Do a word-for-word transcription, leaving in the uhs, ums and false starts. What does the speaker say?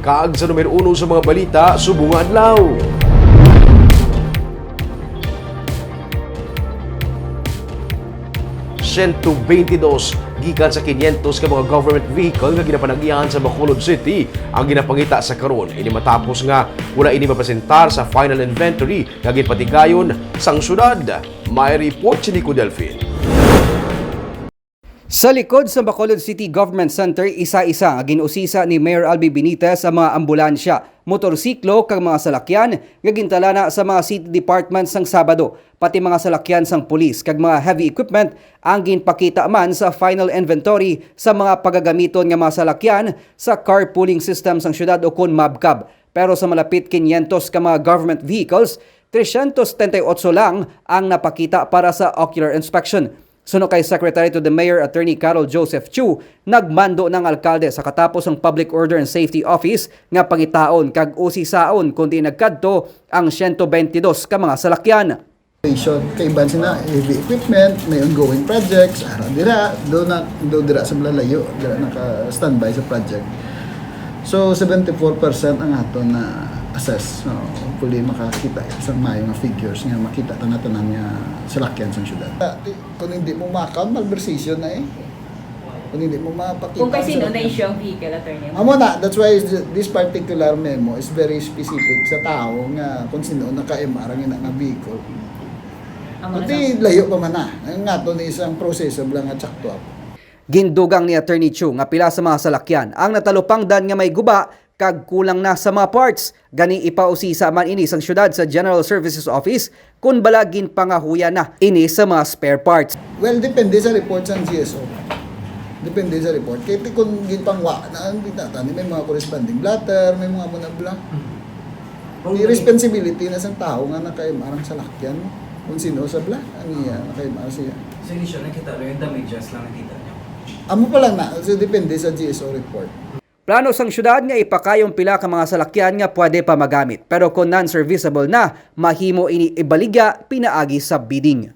Kag sa numero uno sa mga balita subong nga adlaw. Siyento beintidos gikan sa kinyentos ka mga government vehicle nga ginapanag-iyahan sa Bacolod City ang ginapangita sa karon. Ini matapos nga wala ini mapresentar sa final inventory nga ginpatigayon sang syudad. May report si Nico Delfin. Sa likod sa Bacolod City Government Center, isa-isa nga gin-usisa ni Mayor Albi Benitez ang mga ambulansya, motorsiklo kag mga salakyan nga gintalana sa mga city department sang Sabado, pati mga salakyan sang pulis kag mga heavy equipment ang ginpakita man sa final inventory sa mga pagagamiton nga mga salakyan sa carpooling system sang syudad, ukon MABCAB. Pero sa malapit kinyentos ka mga government vehicles, tresyentos setenta y ocho lang ang napakita para sa ocular inspection. Suno kay Secretary to the Mayor, Attorney Carol Joseph Chu, nagmando na ang alkalde sa katapos ang Public Order and Safety Office nga pangitaon kag usisaon kon diin nagkadto ang siyento beintidos ka mga salakyan. Kaiban sina heavy equipment, may ongoing projects, ara dira, do na, do dira sa malalayo, dira naka-standby sa project. So, seventy-four percent ang aton na assess. So, hopefully, makakita sa maayo nga figures nga makita tanan-tanan nga salakyan sa syudad. Ah, di, kung hindi mo ma-count, malversation na eh. Kung hindi mo mapakita Kung kay ang sino na salakyan. Issue ang vehicle, attorney? Amo na, that's why this, this particular memo is very specific sa tao nga kung sino naka-M R ang ina nga vehicle. Amo na Pati sa layo pa man na. Ang ato ni isang proseso lang nga tsakto up. Gindugang ni Attorney Chu nga pila sa mga salakyan ang natalupangdan nga may guba kag kulang na sa mga parts. Gani, ipausisa man ini sang syudad sa General Services Office kon bala ginpangahuyan na ini sa mga spare parts. Well, depende sa report sang G S O. Depende sa report. Kay ti kung ginpangwa na, ang bitatan, may mga corresponding blotter, may mga muna bla. Di responsibility na sang tao nga naka-M R ang salakyan. Kung sino sa bla, ang iya, naka-M R siya. Sa issue, nakita lang yung damages lang nakita niyo. Amo pa lang na, so depende sa G S O report. Plano sang syudad nga ipakayom pila ka mga salakyan nga pwede pa magamit, pero kon non-serviceable na, mahimo ini ibaligya pinaagi sa bidding.